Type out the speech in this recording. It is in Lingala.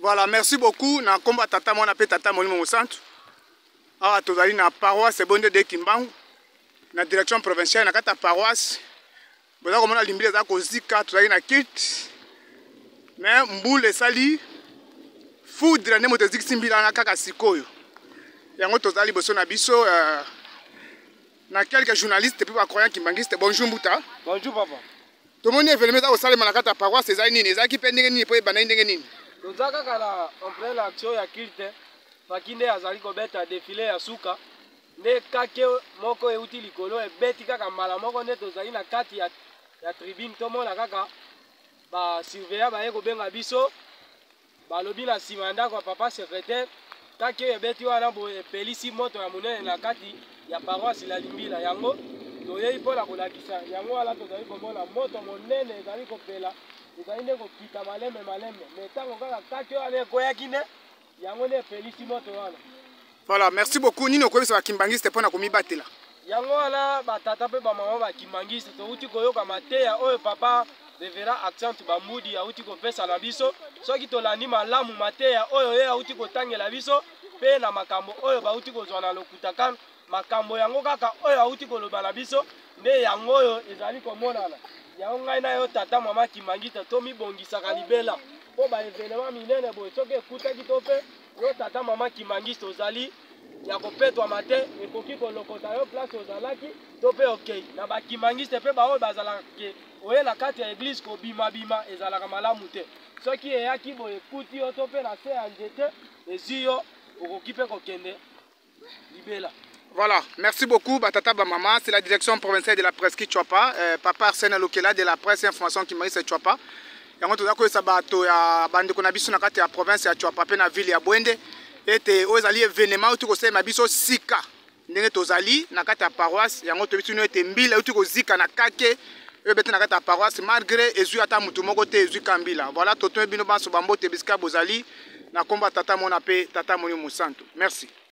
Voilà, merci beaucoup na komba tata mwana pe tata molimo mosantu. Awa tozali na paroisse Bonde de Kimbangu na direction provinciale na kati ya paroisse. Boza komona limbila eza kozika, tozali na culte. Mais mbula esali foudre nde moto ezikisi mbila wana kaka sikoyo. Yango tozali liboso na biso euh, na quelques journalistes puis ba croyants kimbanguistes. Bonjour Mbuta. Bonjour papa. Tomoni evenement eza kosalema na kati ya paroisse ezali nini? Ezalaki mpe ndenge nini mpo ebandaki ndenge nini? Toza kaka na en pleine action ya culte. Faki nde azali kobeta defile ya suka nde kake moko euti likolo ebeti kaka mbala moko nde tozali na kati ya, ya tribune tomona kaka ba surveillant baye kobenga biso Balobi na sima ya ndako ya papa secretaire, kake oyo ebeti wana boye epelisi moto ya monene na kati ya paroisse la Limbila. Yango toyei mpo na kolakisa yango wana tozali komona moto monene ezali kopela, ezali nde kokita malembe malembe, mais ntango kaka kake wana ekweyaki nde yango nde epelisi moto wana. Voilà, merci beaucoup. Nini okoyebisa ba kimbanguiste mpo na komibatela? Yango wana batata mpe bamama ba kimbanguiste touti koyoka mateya oyo papa Reverend Accent Bambudi auti kopesa na biso. Soki tolandi malamu mateya oyo ye auti kotangela biso mpe na makambo oyo bauti kozwa na lokuta kan makambo yango kaka oyo auti koloba na biso nde yango oyo ezali komonana. Yango ngai na yo tata mama kimbanguiste tomibongisaka libela mpo ba evenement minene boye soki ekutaki to mpe Yo tata mama kimbanguiste ozali ya kopetwama te, ekoki kolokota yo place ozalaki to mpe okei na ba kimbanguiste mpe baoyo bazalaka ke oye na kati ya eglise kobimabima ezalaka malamu te. Soki eyaki boye ekuti yo to mpe na se ya nzete ezwi yo, okoki mpe kokende libela. Voilà, merci beaucoup Batata Bamama, c'est la direction provinciale de la presqu'île Tshuapa, euh, Papa Arsène Lokela de la presse information qui maïs Tshuapa. Yango toza koyesa bato ya bandeko na biso na kati ya province ya Tshuapa pe na ville ya Bwende ete oyo ezali événement oyo tokosalema biso sika ndenge tozali na kati ya paroisse yango toyebi bino ete mbila euti kozika na kake oyo ebeti na kati ya paroisse malgré ezwi ata motu moko te ezwi ka mbila. Voilà, totomi bino banso bambote bisika bozali na komba tata mona pe tata molimo mosantu. Merci.